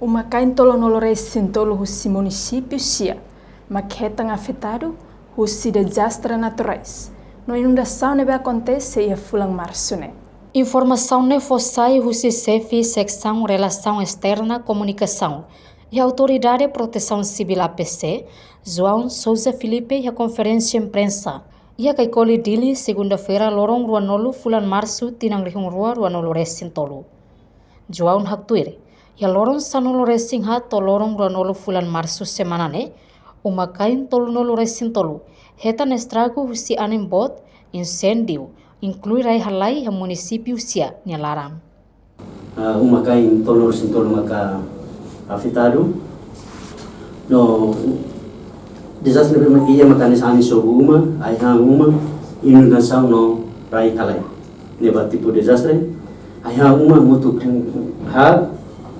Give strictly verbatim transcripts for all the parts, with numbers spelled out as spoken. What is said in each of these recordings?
Uma-kain tolunulu-resin-tolu husi munisípiu sia mak hetan afetadu husi dezastre naturais no inundasaun ne'ebé akontese iha fulan Marsu ne'e. Informasaun ne'e fó sai husi Xefe Seksaun Relasaun Esterna Komunikasaun iha Autoridade Protesaun Sivíl, A P C, João Sousa Filipe, iha konferénsia imprensa iha Caicoli, Dili, segunda-feira, loron ruanulu fulan Marsu, tinan rihun rua ruanulu-resin-tolu. João haktuir, iha loron sanulu-resin-haat to'o loron ruanulu fulan Marsu semana ne'e, uma-kain tolunulu-resin-tolu hetan estragu husi anin boot, inséndiu, inklui rai-halai iha munisípiu sia nia laran. Ah, uma-kain tolunulu-resin-tolu maka afetadu. No dezastre ne'ebé iha maka hanesan anin sobu uma, ai-han uma, inundasaun no rai-halai. Ne'e ba tipu dezastre. Ai-han uma hamutuk haat,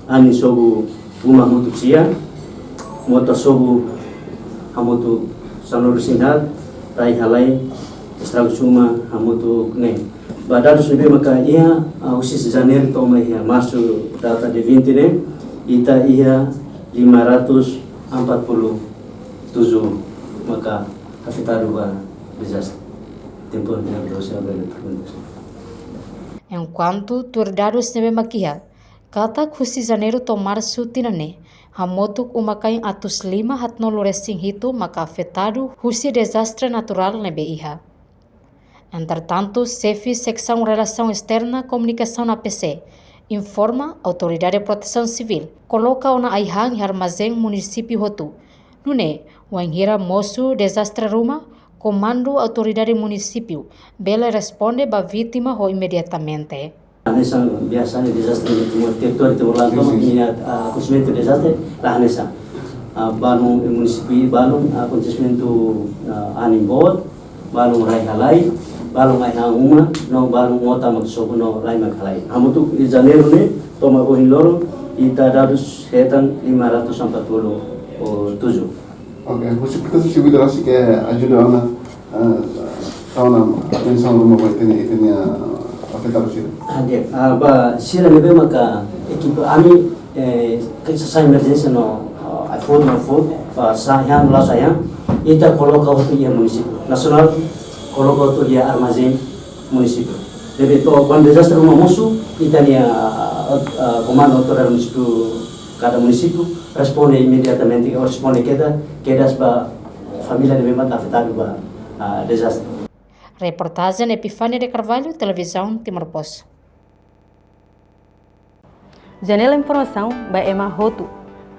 anin sobu uma hamutuk sia, mota sobu hamutuk sanulu-resin-haat, rai-halai, estragu uma hamutuk neen. Ba dadus ne'ebé maka iha, ah, husi Janeiru to'o mai iha Marsu, data dia vinte ne'e, ita iha lima ratus empat puluh tujuh maka afetadu ba dezastre. Tempu yang tidak tahu saya beri perguntas. Enkuantu tuir dadus ne'ebé mak iha, katak husi Janeiru to'o Marsu tinan ne'e, hamutuk uma-kain atus lima haatnulu-resin-hitu maka afetadu husi dezastre naturál ne'ebé iha. Entretantu, Xefe Seksaun Relasaun Esterna Komunikasaun, A P C, informa Autoridade Protesaun Sivíl koloka ona ai-han iha armazén munisípiu hotu. Nune'e, wainhira mosu dezastre ruma, Komandu Autoridade Munisípiu bele responde ba vítima ho imediatamente. Hanesan biasanya dezastre ne'e Timor, territóriu Timor-Leste, sin, sin, nia, ah, akontesimentu dezastre la hanesan. Ah, balun, eh, munisípiu balun, ah, akontesimentu, ah, anin boot, balun rai-halai, balun ai-han uma, no balun mota mak sobu no rai mak halai. Hamutuk iha Janeiru ne'e, to'o mai ohin loron, ita dadus hetan lima ratus empat puluh tujuh. Oke, husi Protesaun Sivíl rasik ajuda ona, eh, tau ona atensaun ruma ba ita-nia, ita-nia, eh, afetadu sira. Ah, di'ak. Ah, ba sira ne'ebé maka ekipa ami, eh, ke sasán emerjénsia no, ah, ai-foun, no foun, ba sasán, la'ós sasán, ita koloka hotu iha munisípiu. Nasionál koloka hotu iha armazén munisípiu. Ne'ebé to'o kuandu dezastre ruma mosu, ita-nia, ah, ah, komandu autoridade munisípiu, kada munisípiu responde imediatamente, responde kedas, kedas ba família ne'ebé maka afetadu ba, ah, dezastre. Reportajen Epifania de Carvalho, Televizaun Timor Post. Janela informasaun ba ema hotu.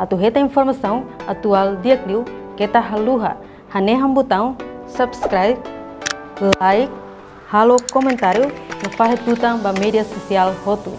Atu hetan informasaun atuál di'ak liu, keta haluha hanehan butaun subscribe, like, halo komentáriu no fahe tutan ba média sosiál hotu.